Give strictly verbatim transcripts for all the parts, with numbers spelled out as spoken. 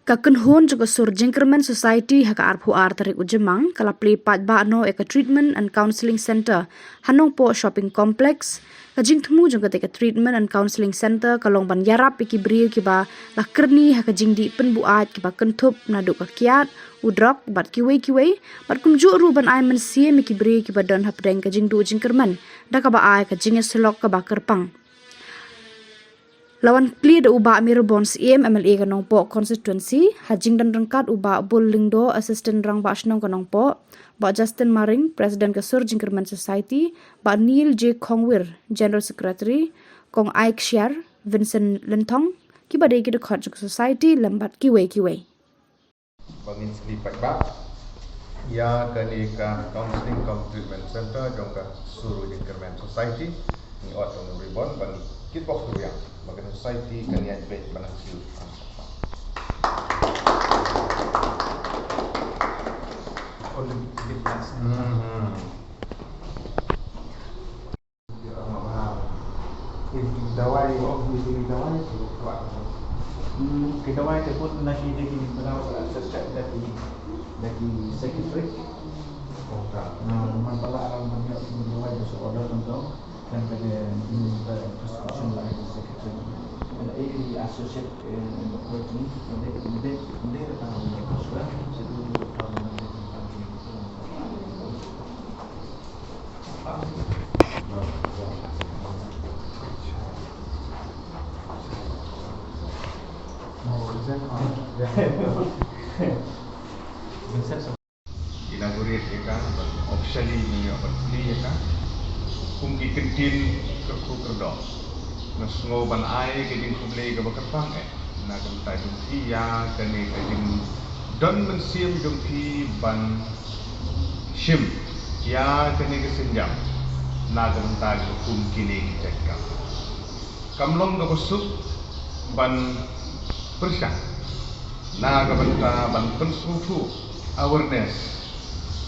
Ka kynhun jong ka Sur Jingkyrmen Society ha ka arphew ar tarik u Jymmang ka la plie paidbah noh ïa ka Treatment and Counselling Centre ha Nongpoh Shopping Complex. Ka jingthmu jong kata ka Treatment and Counselling Centre ka long ban ïarap ïa ki briew kiba la kyrni ha ka jingdih pynbuaid kiba kynthup naduh ka kiad, u drok bad kiwei kiwei, bad kumjuh ruh ban ai mynsiem ïa ki briew kiba don hapdeng ka jingduh jingkyrmen da kaba ai ka jingïasyllok kaba kyrpang. La wan plie da u Bah Mirbon Syiem, M L A ka Nongpoh Constituency, ha jingdon ryngkat u Bah Bull Lyngdoh, Assistant Rangbah Shnong ka Nongpoh, Bah Justin Maring, President ka Sur Jingkyrmen Society, Bah Neil J Khongwir, General Secretary, Kong Aik Shiar, Vincent Lynthong, kiba dei ki dkhot jong ka Society lem bad kiwei kiwei. Ba ngin sli paidbah ïa kane ka Counselling cum Treatment Center jong ka Sur Jingkyrmen Society. Ngi ot jong u Ribbon ba ngi kitbok ruh ïa ba ka Society kan ïaid beit ban siew. Hmm. Ki dawai, oh, ki dawai tu kuat. Hmm, ki dawai te pun na ki, da ki bynta, da ki, da ki secretary. Oh, tak. Na man pala arang ban ïa ki dawai da su order tentang kan ka de, hmm, da prescription la ki secretary. Ada ki associate, eh, working, ada ki, ada, ada datang dari Australia, situ tu. Inaugurate ïa ka, ban officially ngi ïoh ban plie ïa ka. Kum ki kyntien kyrkhu kyrdoh, nga sngew ban ai ka jingkhublei kaba kyrpang eh na ka bynta jong phi ïa kane ka jingdon mynsiem jong phi ban shim ïa kane ka sienjam na ka bynta jong kum kine ki jait kam. Kam long kaba suk ban pyrshang na ka bynta ban pynsngewthuh, awareness,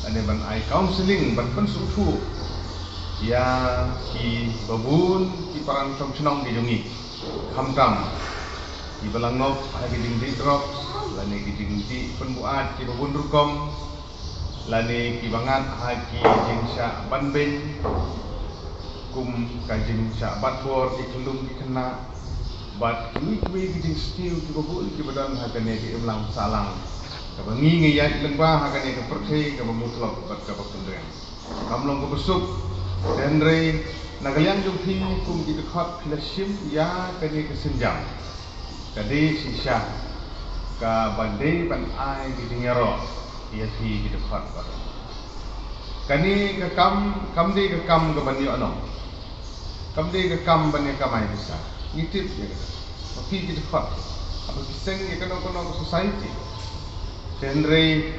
lane ban ai counselling ban pynsngewthuh ïa kiba bun ki para nongshong shnong ki jong ngi, khamtam kiba la ngop ha ki jingdih drugs lane ki jingdih pynbuaid kiba bun rukom, lane kiba ngat ha ki jingshah ban beiñ, kum ka jingshah bat bor, ki khyllung ki khynnah, bad kiwei kiwei ki jingsniew kiba bun kiba don ha kane ka imlang sahlang kaba ngi ngi ïaid lyngba ha kane ka pyrthei kaba mutlop bad kaba kynriang. Kam long kaba suk, hynrei na ka liang jong phi kum ki dkhot phi la shim ïa kane ka sienjam. Ka dei shisha kaba dei ban ai ki jingïaroh ïa phi ki dkhot baroh. Kane ka kam kam dei ka kam ka ban ïoh noh. Kam dei ka kam ban ïa kamai pisa. Ngi tip ïa kata. Ba phi ki dkhot haba phi seng ïa kano kano ka society. Hynrei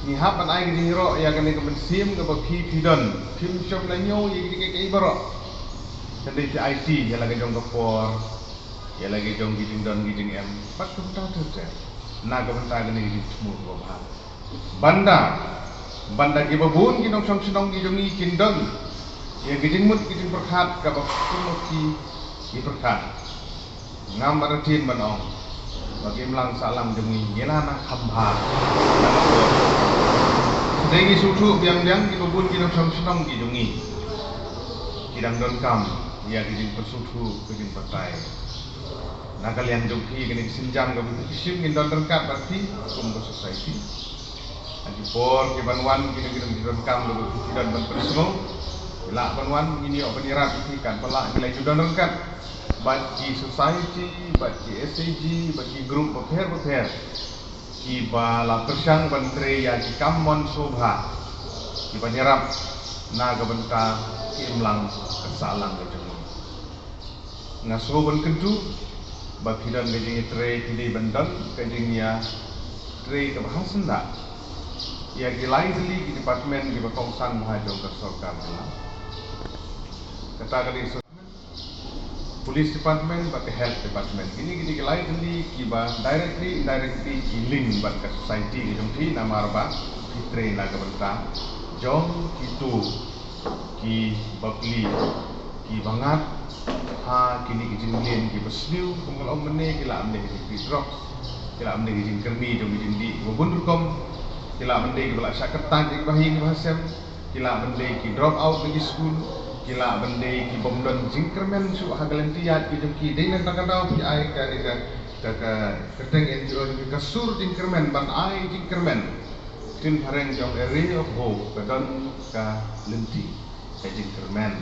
ngi hap ban ai ki jingïaroh ïa kane ka mynsiem kaba phi phi don. Phim shym la ñiew ïa ki jingïaroh. Hynrei phi aiti ïa la ka jong ka por. Ïa la ki jong ki jingdon ki jingem bad kumta ter ter. Na ka bynta kane ka jingthmu kaba bha. Ban da, ban da kiba bun ki nongshong shnong ki jong ngi kin don ïa ki jingmut ki jingpyrkhat kaba kumno ki, ki pyrkhat. Ngam artatien ban ong ba ki imlang sahlang jong ngi ngi la nang kham bha. Dei ngi sngewthuh biang biang kiba bun ki nongshong shnong ki jong ngi ki dang donkam ïa ki jingpynsngewthuh, ki jingbatai. Na ka liang jong phi kane ka sienjam kaba phi shim ngin don ryngkat bad phi kum ka society. Ha ki por ki ban wan kine ki donkam kaba phi don ban pynsngew. Ki lah ban wan ngin ïoh ban ïarap ïa phi, katba lah ngi la ju don ryngkat bad ki society, bad ki S A G, bad ki group bapher bapher kiba la pyrshang ban trei ïa ki kam mon sngewbha kiban ïarap na ka bynta ki imlang ka sahlang ka jong ngi. Nga sngew ban kyntu ba phi don ka jingïatrei, phi dei ban don ka jingïatrei kaba ha syndah ïa ki lai tylli ki department kiba kongsan bha jong ka sorkar jylla. Kata ka dei Police Department bad ka Health Department. Kine ki dei ki lai tylli kiba directly indirectly ki link bad ka society ka jong phi, namar ba phi trei na ka bynta jong kito kiba pli, kiba ngat ha kine ki jingmlien kiba sniew, kum ka long mynne ki la ym dei ki jingpli drugs. Ki lah ban dei ki jingkyrni jong ki jingdih kiba bun rukom. Ki lah ban dei kiba la shah kyrteng ïa ki bahaïing ki bahasem. Ki lah ban dei ki drop out na ki skul. Ki lah ban dei ki bym don jingkyrmen shuh ha ka lynti ïaid ki jong ki. Dei na kata ka daw phi ai ka, ka, ka, ka kyrteng N G O jong phi, ka sur jingkyrmen, ban ai jingkyrmen. Ktien phareng jong A Ray of Hope, ka don ka lynti ka jingkyrmen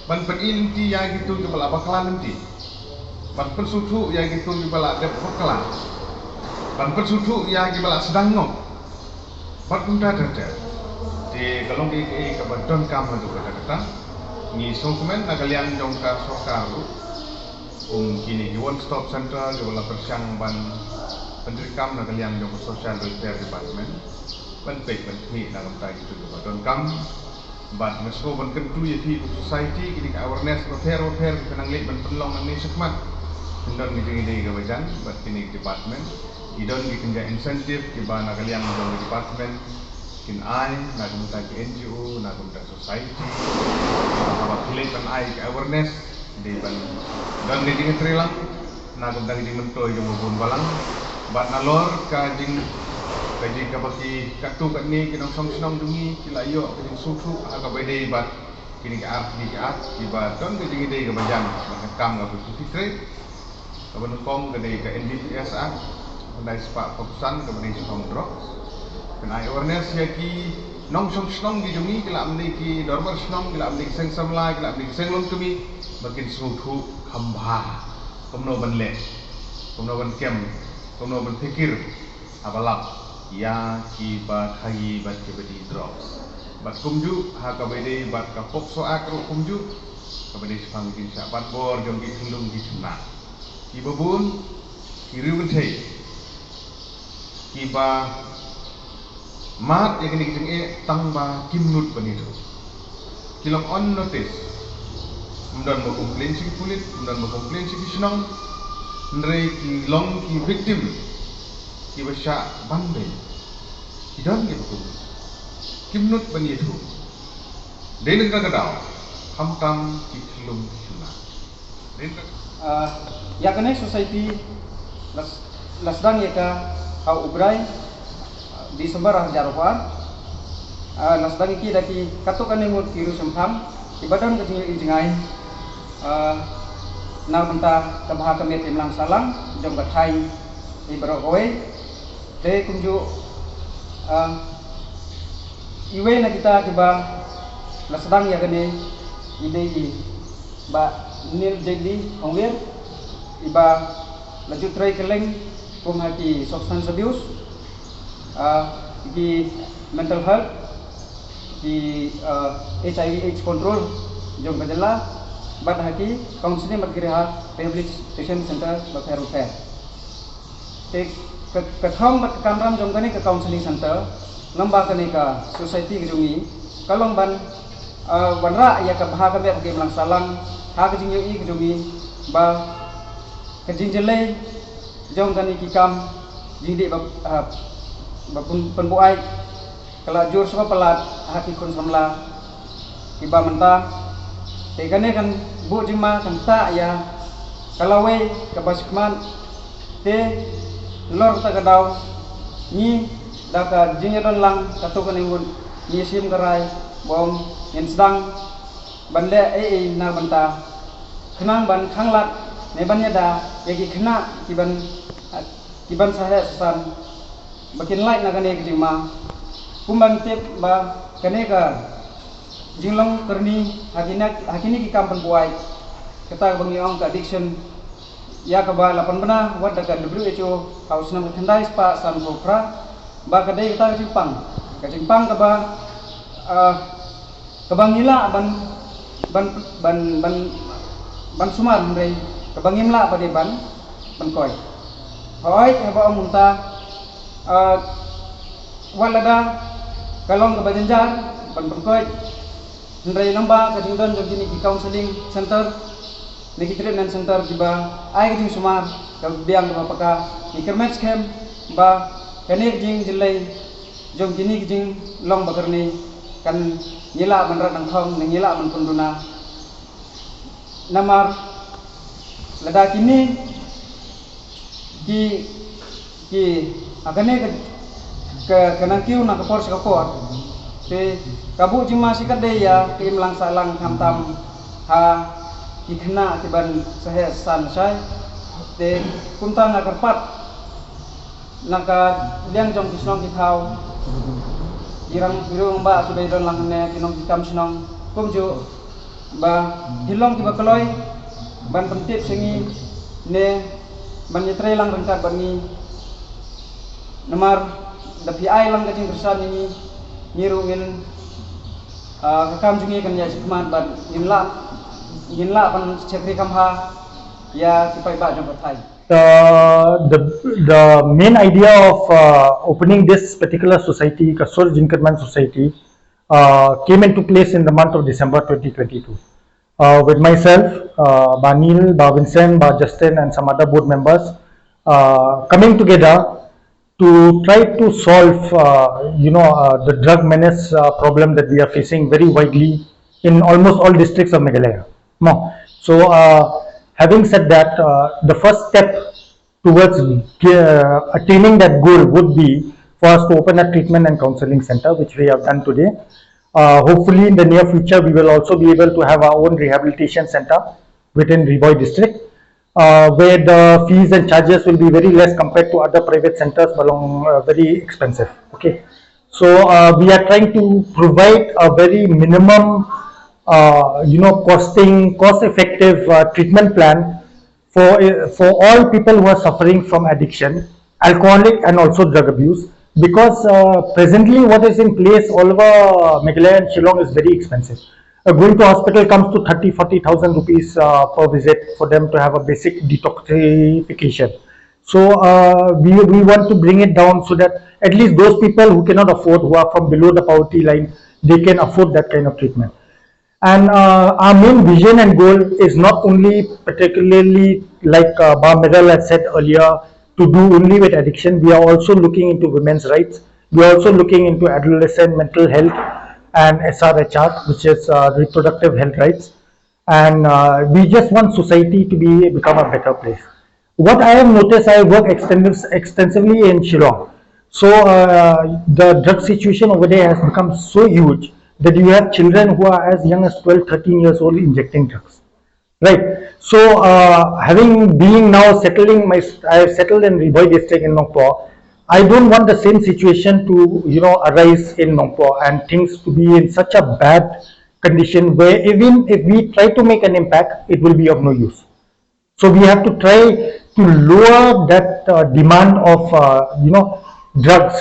ban pyni lynti ïa kito kiba la bakla lynti, ban pynsngewthuh ïa kito kiba la dep bakla, ban pynsngewthuh ïa kiba la sdang noh, bad kumta ter ter. Te ka long kaei kaei kaba donkam haduh katta katta. Ngi sngewkmen na ka liang jong ka sorkar ruh, kum kine ki one stop center kiba la pyrshang ban pyntreikam na ka liang jong ka Social Welfare Department ban peit ban khmih na ka bynta kito kiba donkam. Bad nga sngew ban kyntu ïa phi kum society, kine ki awareness bapher bapher kiba nang leit ban pynlong nangne shakhmat, kin don ka jingïadei kaba jan bad kine ki department. Ki don ki kynja incentive kiba na ka liang jong ki department kin ai na ka bynta ki N G O, na ka bynta society. Haba phi leit ban ai ka awareness, dei ban don ka jingïatreilang na ka bynta ka jingmyntoi jong u bun balang. Bad nalor ka jing, ka jing kaba ki katto katne ki nongshong shnong jong ngi ki la ïoh ka jingsngewthuh ha kaba ïadei bad kine ki ar tylli ki Act kiba don ka jingïadei kaba jan bad ka kam kaba phi trei. Kaba nyngkong ka dei ka N D P S Act, khyndai spah arphew san, kaba dei shaphang drugs. Kin ai awareness ïa ki nongshong shnong ki jong ngi, ki lah ban dei ki dorbar shnong, ki lah ban dei ki seng samla, ki lah ban dei ki seng longkmie, ba kin sngewthuh kham bha kumno ban leh, kumno ban kem, kumno ban pyrkhat haba lap ïa kiba khaïi bad kiba die drugs. Bad kumjuh ha kaba ïadei bad ka POCSO Act ruh kumjuh, kaba dei shaphang ka jingshah ban bor jong ki khyllung ki khynnah. Kiba bun ki riewkynthei kiba mad ïa kine ki jingeh tang ba kim nud ban ïathuh. Ki long on notice. Ym don ba complain sha ki pulit, ym don ba complain sha ki shnong. Hynrei ki long ki victim kiba shah ban beiñ. Ki don kiba kum, kim nud ban ïathuh. Dei na kata ka daw, khamtam ki khyllung ki khynnah. Dei na kata Ah, ïa kane society la, la sdang ïa ka ha u Brai, ah, December ar hajar arphew ar. Ah, la sdang ïa ki da ki katto katne ngut ki riewshemphang kiba don ka jingïohi jngai, ah, na ka bynta ka bha ka miat imlang sahlang jong ka thaiñ hi baroh kawei. Te kumjuh, ah, iwei na kita kiba la sdang ïa kane i dei i Bah Neil Jake Lee Hongwir, iba la ju trei kylleng kum ha ki substance abuse, ah, ki mental health, ki, ah, H I V AIDS control jong ka jylla, bad ha ki counselling bad ki rehabilitation center bapher bapher. Te ka, ka thong bad ka kamram jong kane ka counselling center, lem bad kane ka society ka jong ngi, ka long ban, ah, wanrah ïa ka bha ka miat ka imlang sahlang ha ka jingïohi ka jong ngi, ba ka jingjyllei jong kane ki kam jingdih ba, ah, ba pyn, pynbuaid ka la jur shuwa palat ha ki khun samla kiba mynta. Te kane kan buh jingma, kan ktah ïa ka lawei kaba shakhmat. Te nalor kata ka daw, ngi da ka jingïadon lang katto katne ngut, ngi shim ka rai ba ngin sdang ban leh ei ei na ka bynta, khnang ban khanglad ne ban ïada ïa ki khynnah kiban, kiban sah heh sah san ba kin lait na kane ka jingma. Kumban tip ba kane ka jinglong kyrni ha kine, ha kine ki kam pynbuaid, kata kaba ngi ong ka addiction, ïa kaba la pynbna wat da ka W H O ha u snem khyndai spah sanphew phra, ba ka dei kata ka jingpang, ka jingpang kaba, ah, kaba ngi lah ban, ban, ban, ban, ban sumar, hynrei kaba ngim lah ba dei ban, ban koit. Hooid, haba ong mynta, ah, wat lada ka long kaba jynjar ban pynkoit, hynrei lem bad ka jingdon jong kine ki counselling center ne ki treatment center kiba ai ka jingsumar kaba biang kaba paka, ngi kyrmen skhem ba kane ka jingjyllei jong kine ki jinglong ba kyrni kan, ngi lah ban rat nangthong ne ngi lah ban pynduna. Namar lada kine ki Ki, ha kane ka, ka, ka nang kiew na ka por sha ka por. Te, ka buh jingma shi katdei ïa ka imlang sahlang khamtam ha ki khynnah ki ban saheh san shai. Te, kumta nga kyrpad na ka liang jong ki shnong ki thaw, ki rang, ki rangbah kiba don lang hangne, ki nongkitkam shnong, kumjuh ba ki long kiba kloi ban pyntip sha ngi ne ban ïatreilang ryngkat bad ngi. Namar da phi ai lang ka jingkyrshan ïa ngi, ngi ruh ngin, ah, ka kam jong ngi kan ïaid shakhmat bad ngin lah, ngin lah ban shakri kham bha ïa ki paidbah jong ka thaiñ. Uh, the the main idea of uh, opening this particular society, Kasur Jingkyrmen Society, uh, came into place in the month of December twenty twenty-two. Uh, with myself, uh, Bah Neil, Bah Vincent, Bah Justin, and some other board members, uh, coming together to try to solve, uh, you know, uh, the drug menace uh, problem that we are facing very widely in almost all districts of Meghalaya. No. So, uh, having said that, uh, the first step towards uh, attaining that goal would be for us to open a treatment and counseling center, which we have done today. Uh, hopefully, in the near future, we will also be able to have our own rehabilitation center within Ri Bhoi district, uh, where the fees and charges will be very less compared to other private centers, ba long uh, very expensive. Okay, so uh, we are trying to provide a very minimum, uh, you know, costing, cost-effective uh, treatment plan for uh, for all people who are suffering from addiction, alcoholic and also drug abuse. Because uh, presently, what is in place all over Meghalaya and Shillong is very expensive. Uh, going to hospital comes to thirty, forty thousand rupees uh, per visit for them to have a basic detoxification. So uh, we, we want to bring it down so that at least those people who cannot afford, who are from below the poverty line, they can afford that kind of treatment. And uh, our main vision and goal is not only particularly, like uh, Bah Miral had said earlier, to do only with addiction. We are also looking into women's rights. We are also looking into adolescent mental health and S R H R, which is uh, reproductive health rights. And uh, we just want society to be become a better place. What I have noticed, I work extensive, extensively in Shillong. So uh, the drug situation over there has become so huge that you have children who are as young as twelve, thirteen years old injecting drugs. Right. So uh, having being now settling my, I have settled in Ri Bhoi district in Nongpoh. I don't want the same situation to, you know, arise in Nongpoh and things to be in such a bad condition where even if we try to make an impact, it will be of no use. So we have to try to lower that uh, demand of uh, you know, drugs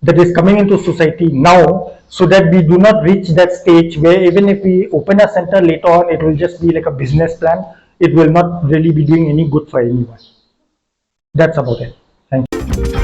that is coming into society now, so that we do not reach that stage where even if we open a center later on, it will just be like a business plan. It will not really be doing any good for anyone. That's about it. Thank you.